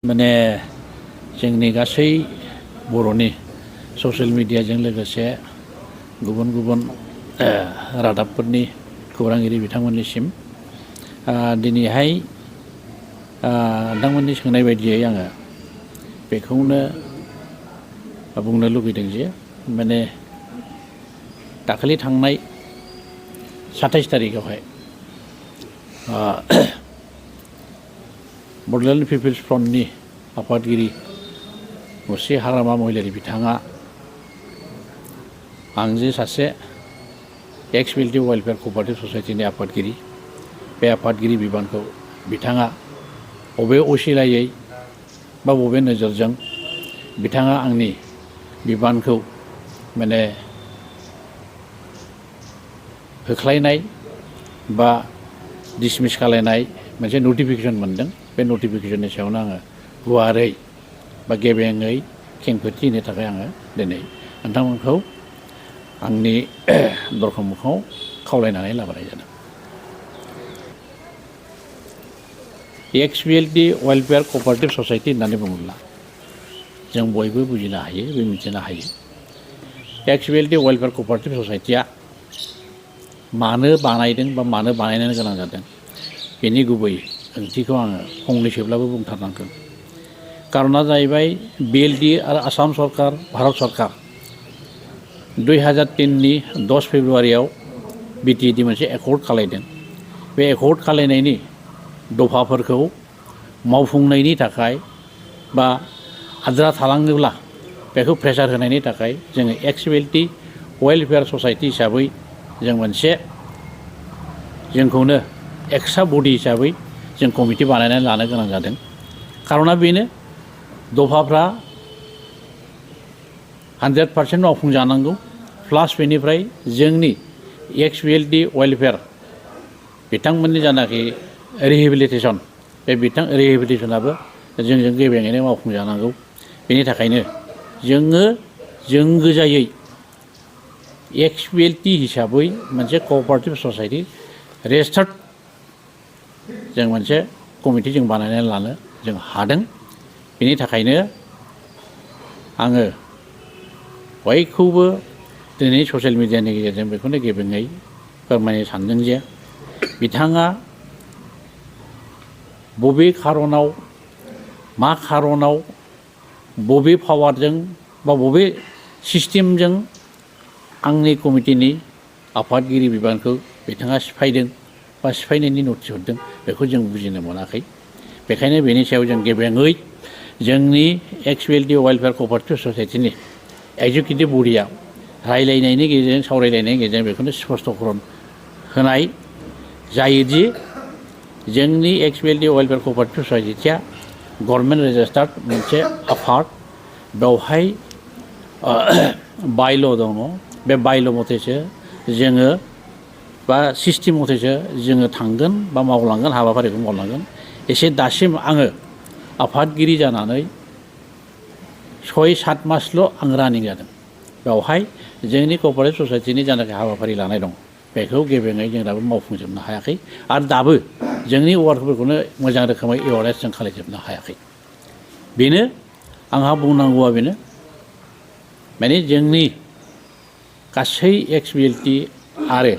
माने जोंनि गासै बर'नि ससियेल मिडियाजों लोगोसे गुबुन गुबुन रादाबफोरनि खौरांगिरि बिथांमोननिसिम दिनैहाय नोंथांमोननि सोंनाय बायदियै आङो बेखौनो बुंनो लुगैदों जे माने दाखालि थांनाय 27 तारिखआवहाय बड'लेण्ड पिपल्स फ्रन्टनि आफादगिरि मुस्रि हाग्रामा महिलारि बिथाङा आं जे सासे एक्स मिलिटारि वेलफेयार क'अपारेटिभ ससाइटिनि आफादगिरि बे आफादगिरि बिबानखौ बिथाङा बबे असिलायै बा बबे नोजोरजों बिथाङा आंनि बिबानखौ माने होख्लायनाय बा डिसमिस खालायनाय मोनसे नटिफिकेसन मोनदों। बे नटिफिकेसननि सायावनो आङो गुवारै बा गेबेङै खेंफोरथि होनो थाखाय आङो दिनै नोंथांमोनखौ आंनि दरखं मोखाङाव खावलायनानै लाबोनाय जादों। एक्स मिलिटारि वेलफेयार क'अपारेटिभ ससाइटि होननानै बुङोब्ला जों बयबो बुजिनो हायो, बे मिथिनो हायो। एक्स मिलिटारि वेलफेयार क'अपारेटिभ ससाइटिया मानो बानायदों बा मानो बानायनो गोनां जादों बेनि गुबै ओंथिखौ आङो फंनैसोब्लाबो बुंथारनांगोन। कारना जाहैबाय बिएलडि आरो आसाम सरकार, भारत सरकार 2003नि 10 फेब्रुवारियाव बिटिएडि मोनसे एकर्ड खालायदों। बे एकर्ड खालायनायनि दफाफोरखौ मावफुंनायनि थाखाय बा आद्रा थालाङोब्ला बेखौ प्रेसार होनायनि थाखाय जोङो एक्स मिलिटारि वेलफेयार ससाइटि हिसाबै जों मोनसे जोंखौनो एक्सट्रा बडि हिसाबै जों कमिटि बानायनानै लानो गोनां जादों। खारना बेनो दफाफ्रा 100% मावफुंजानांगौ, प्लास बेनिफ्राय जोंनि एक्स मिलिटारि वेलफेयार बिथांमोननि जानाखि रिहेबिलिटेसन बे रिहेबिलिटेसनाबो जोंजों गेबेङैनो मावफुंजानांगौ। बेनि थाखायनो जों गोजायै एक्स मिलिटारि हिसाबै मोनसे क'अपारेटिभ ससाइटि रेजिस्टार्ड जों मोनसे कमिटि जों बानायनानै लानो जों हादों। बेनि थाखायनो आङो बयखौबो दिनै ससियेल मिडियानि गेजेरजों बेखौनो गेबेङै फोरमायनो सानदों जे बिथाङा बबे खारनाव मा खारनाव बबे पावारजों बा बबे सिस्टेमजों आंनि कमिटिनि आफादगिरि बिबानखौ बिथाङा सिफायदों बा सिफायनायनि नटिस हरदों बेखौ जों बुजिनो मोनाखै। बेखायनो बेनि सायाव जों गेबेङै जोंनि एक्स मिलिटारि वेलफेयार क'अपारेटिभ ससाइटिनि एक्जिकिउटिभ बडिया रायलायनायनि गेजेरजों सावरायलायनायनि गेजेरजों बेखौनो स्पष्ट'करन होनाय जायोदि जोंनि एक्स मिलिटारि वेलफेयार क'अपारेटिभ ससाइटिया गभर्नमेन्ट रेजिस्टार्ड मोनसे आफाद, बेवहाय बायल' दङ। बे बायल' मथेसो जोङो बा सिस्टेम मथेसो जोङो थांगोन बा मावलांगोन, हाबाफारिखौ मावलांगोन। एसे दासिम आङो आफादगिरि जानानै 6-7 मासल' आं रानिं जादों। बेवहाय जोंनि क'अपारेटिभ ससाइटिनि जानाखि हाबाफारि लानाय दं बेखौ गेबेङै जों दाबो मावफुंजोबनो हायाखै आरो दाबो जोंनि वार्कफोरखौनो मोजां रोखोमै एवारनेस जों खालायजोबनो हायाखै। बेनो आंहा बुंनांगौआ बेनो, माने जोंनि गासै एक्स मिलिटारि आरो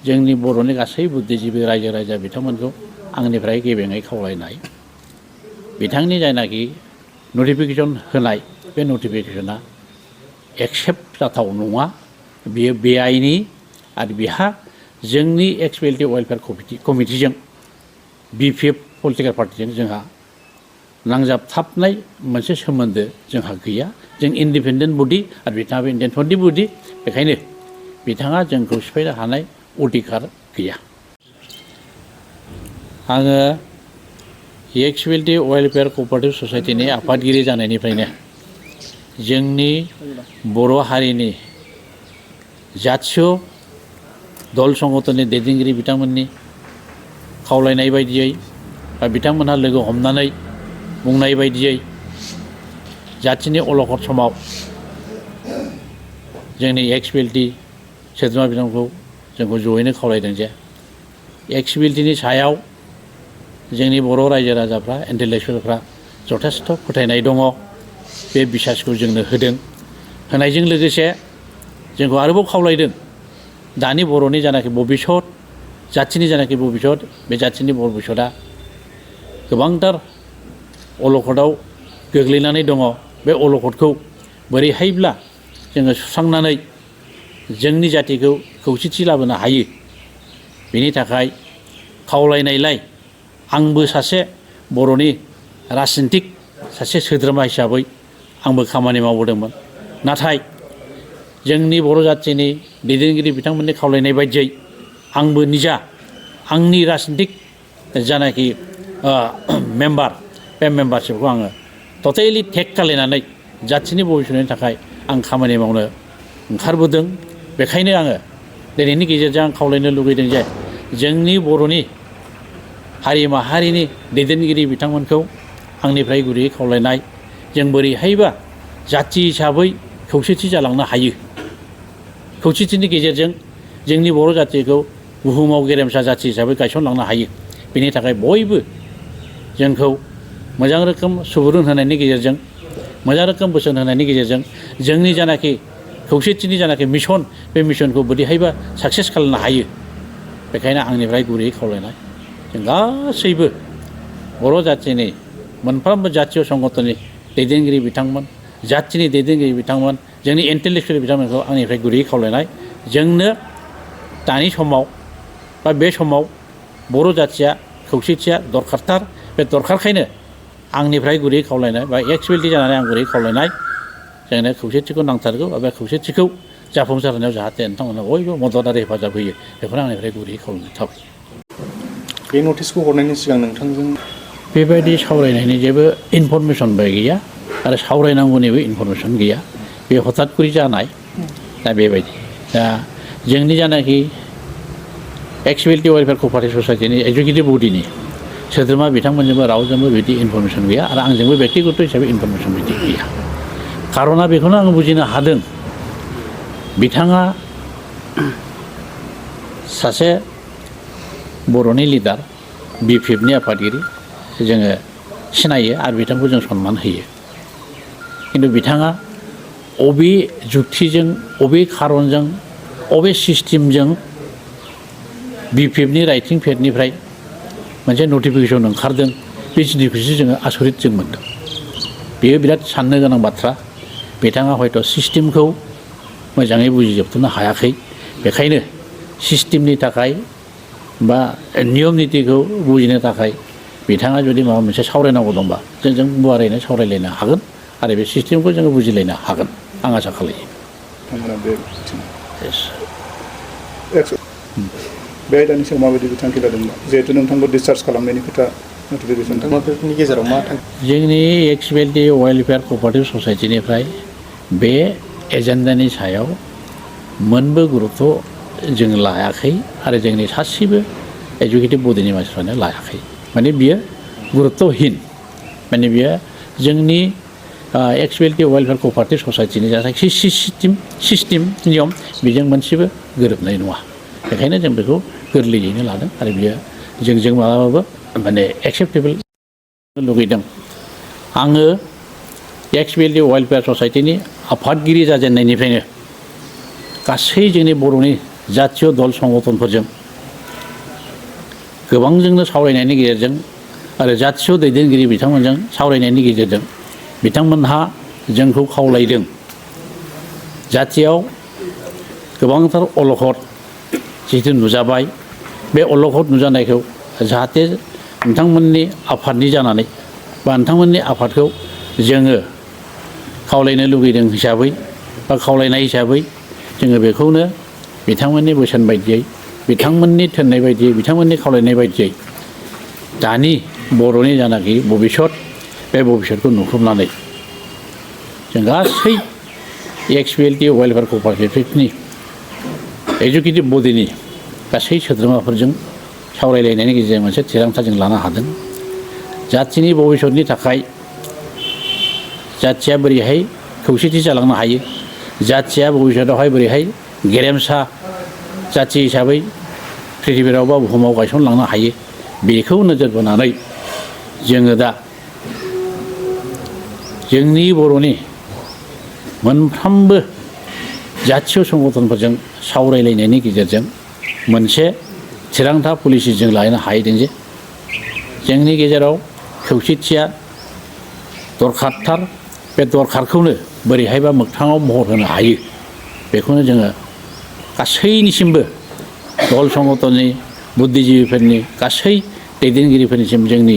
जोंनि बर'नि गासै बुद्धिजिबि रायजो राजा बिथांमोनखौ आंनिफ्राय गेबेङै खावलायनाय, बिथांनि जायनाखि नटिफिकेसन होनाय बे नटिफिकेसना एक्सेप्ट जाथाव नङा। बियो बेआइनि आरो बिहा जोंनि एक्स मिलिटारि वेलफेयार कमिटिजों बिपिएफ पलिटिकेल पार्टिजों जोंहा नांजाबथाबनाय मोनसे सोमोन्दो जोंहा गैया। जों इन्डिपेन्डेन्ट बडि आरो बिथाङाबो इन्डिपेन्डेन्ट बडि। बेखायनो बिथाङा जोंखौ सिफायनो हानाय अधिकार गैया। आङो एक्स मिलिटारि वेलफेयार क'अपारेटिभ ससाइटिनि आफादगिरि जानायनिफ्रायनो जोंनि बर' हारिनि जाथिय दल संगठननि दैदेनगिरि बिथांमोननि खावलायनाय बायदियै बा बिथांमोनहा लोगो हमनानै बुंनाय बायदियै जाथिनि अलखद समाव जोंनि एक्स मिलिटारि सोद्रोमा बिथांमोनखौ जोंखौ जयैनो खावलायदों जे एक्स मिलिटारिनि सायाव जोंनि बर' रायजो राजाफ्रा इन्टेलेक्सुवेलफ्रा जथेस्थ' फोथायनाय दङ बे बिसासखौ जोंनो होदों होनायजों लोगोसे जोंखौ आरोबाव खावलायदों दानि बर'नि जानाखि भबिसत जाथिनि जानाखि भबिसत बे जाथिनि भबिसतआ गोबांथार अलखदाव गोग्लैनानै दङ बे अलखदखौ बोरैहायब्ला जोङो सुस्रांनानै जोंनि जातिखौ खौसेथि लाबोनो हायो बेनि थाखाय खावलायनायलाय आंबो सासे बर'नि राजनितिक सासे सोद्रोमा हिसाबै आंबो खामानि मावबोदोंमोन नाथाय जोंनि बर' जाथिनि दैदेनगिरि बिथांमोननि खावलायनाय बायदियै आंबो निजा आंनि राजनितिक जानाखि मेम्बार बे मेम्बारशिपखौ आङो टटेलि टेक खालायनानै जाथिनि भबिसतनि थाखाय आं खामानि मावनो ओंखारबोदों बेखायनो आङो दिनैनि गेजेरजों आं खावलायनो लुगैदों जे जोंनि बर'नि हारि माहारिनि दैदेनगिरि बिथांमोनखौ आंनिफ्राय गुरैयै खावलायनाय जों बोरैहायबा जाथि हिसाबै खौसेथि जालांनो हायो खौसेथिनि गेजेरजों जोंनि बर' जातिखौ बुहुमाव गेरेमसा जाथि हिसाबै गायसनलांनो हायो बेनि थाखाय बयबो जोंखौ मोजां रोखोम सुबुरुन होनायनि गेजेरजों मोजां रोखोम बोसोन होनायनि गेजेरजों जोंनि जानाखि खौसेथिनि जानाखि मिशन बे मिशनखौ बोरैहायबा साक्सेस खालामनो हायो बेखायनो आंनिफ्राय गुरैयै खावलायनाय जों गासैबो बर' जातिनि मोनफ्रोमबो जातीय संगठननि दैदेनगिरि बिथांमोन जातिनि दैदेनगिरि बिथांमोन जोंनि इन्टेलेक्सुवेल बिथांमोनखौ आंनिफ्राय गुरैयै खावलायनाय जोंनो दानि समाव बा बे समाव बर' जातिया खौसेथिया दरखारथार बे दरखारखायनो आंनिफ्राय गुरैयै खावलायनाय बा एक्सुवेलिटि जानानै आं गुरैयै खावलायनाय जोंनो खौसेथिखौ नांथारगौ बे खौसेथिखौ जाफुंसार होनायाव जाहाथे नोंथांमोना बयबो मदद आरो हेफाजाब होयो बेखौनो आंनिफ्राय गुरैयै खावलायनाय थाबाय बे नटिसखौ हरनायनि सिगां नोंथांजों बेबायदि सावरायनायनि जेबो इनफरमेसनबो गैया आरो सावरायनांगौनिबो इनफरमेसन गैया बे हथात करि जानाय दा बेबायदि दा जोंनि जानाखि एक्सुवेलिटि वेलफेयार क'अपारेटिभ ससाइटिनि एगजिकिउटिभ बडिनि सोद्रोमा बिथांमोनजोंबो रावजोंबो बिदि इनफरमेसन गैया आरो आंजोंबो बेक्तिगत हिसाबै इनफरमेसन बिदि गैया खार'ना बेखौनो आं बुजिनो हादों बिथाङा सासे बर'नि लिडार BPFनि आफादगिरि जोङो सिनायो आरो बिथांखौ जों सनमान होयो खिन्थु बिथाङा अबे जुक्तिजों अबे खारनजों अबे सिस्टेमजों BPFनि राइटिं पेडनिफ्राय मोनसे नटिफिकेसन ओंखारदों बे जिनिसखौसो जोङो आसरित जों मोनदों बेयो बिराद साननो गोनां बाथ्रा बिथाङा हयथ' सिस्टेमखौ मोजाङै बुजिजोबथ'नो हायाखै बेखायनो सिस्टेमनि थाखाय बा नियम नितिखौ बुजिनो थाखाय बिथाङा जुदि माबा मोनसे सावरायनांगौ दंबा जों गुवारैनो सावरायलायनो हागोन आरो बे सिस्टेमखौ जोङो बुजिलायनो हागोन आं आसा खालायो बे आयदानि सायाव माबायदि बिथांखि लादोंमोन जिहेतु नोंथांखौ डिसचार्ज खालामनायनि खोथा नटिफिकेसन बेफोरनि गेजेराव मा जोंनि एक्सुवेलिटि वेलफेयार क'अपारेटिभ ससाइटिनिफ्राय बे एजेन्डानि सायाव मोनबो गुरुत्व जों लायाखै आरो जोंनि सासेबो एगजिकिउटिभ बडिनि मानसिफ्रानो लायाखै माने बियो गुरुत्वहीन माने बियो जोंनि एक्सुवेलिटि वेलफेयार क'अपारेटिभ ससाइटिनि जानाखि सिस्टेम नियम बेजों मोनसेबो गोरोबनाय नङा बेखायनो जों बेखौ गोरलैयैनो लादों आरो बियो जों मालाबाबो माने एक्सेप्टेबोल लुगैदों आङो एक्सुवेलिटि वेलफेयार ससाइटिनि आफादगिरि जाजेननायनिफ्रायनो गासै जोंनि बर'नि जातीय दल संगठनफोरजों गोबांजोंनो सावरायनायनि गेजेरजों आरो जातीय दैदेनगिरि बिथांमोनजों सावरायनायनि गेजेरजों बिथांमोनहा जोंखौ खावलायदों जातियाव गोबांथार अलखद जिहेतु नुजाबाय बे अलखद नुजानायखौ जाहाथे नोंथांमोननि आफादनि जानानै बा नोंथांमोननि आफादखौ जोङो खावलायनो लुगैदों हिसाबै बा खावलायनाय हिसाबै जोङो बेखौनो बिथांमोननि बोसोन बायदियै बिथांमोननि थिननाय बायदियै बिथांमोननि खावलायनाय बायदियै दानि बर'नि जानाखि भबिसत बे भबिसतखौ नुख्रुबनानै जों गासै एक्सुवेलिटि वेलफेयार क'अपारेटिभनि एगजिकिउटिभ बडिनि गासै सोद्रोमाफोरजों सावरायलायनायनि गेजेरजों मोनसे थिरांथा जों लानो हादों जातिनि भबिसतनि थाखाय जातिया बोरैहाय खौसेथि जालांनो हायो जातिया भबिसतआवहाय बोरैहाय गेरेमसा जाति हिसाबै पृथिबिराव बा बुहुमाव गायसनलांनो हायो बेखौ नोजोर बोनानै जोङो दा जोंनि बर'नि मोनफ्रोमबो जाथिय संगठनफोरजों सावरायलायनायनि गेजेरजों मोनसे थिरांथा पलिसि जों लानो हाहैदों जे जोंनि गेजेराव खौसेथिया दरखारथार। बे दरखारखौनो बोरैहायबा मोगथाङाव महर होनो हायो बेखौनो जोङो गासैनिसिमबो दल संगठननि बुद्धिजीबिफोरनि गासै दैदेनगिरिफोरनिसिम जोंनि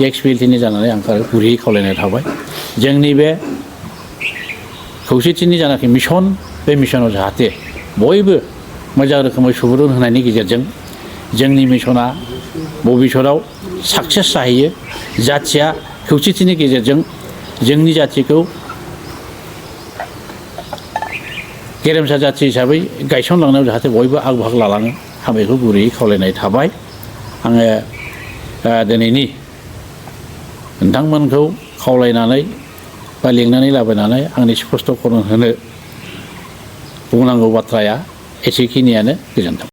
एक्सपिएलटिनि जानानै आं गुरैयै खावलायनाय थाबाय। जोंनि बे खौसेथिनि जानाखि मिशन बे मिशनाव जाहाथे बयबो मोजां रोखोमै सुबुरुन होनायनि गेजेरजों जोंनि मिशना भबिष्यताव साक्सेस जाहैयो। जाथिया खौसेथिनि गेजेरजों जोंनि जाथिखौ गेरेमसा जाथि हिसाबै गायसनलांनायाव जाहाथे बयबो आग बाहागो लालाङो आं बेखौ गुरैयै खावलायनाय थाबाय। आङो दिनैनि नोंथांमोनखौ खावलायनानै बा लिंनानै लाबोनानै आंनि स्पष्ट'करन होनो बुंनांगौ बाथ्राया एसेखिनियानो। गोजोन्थों।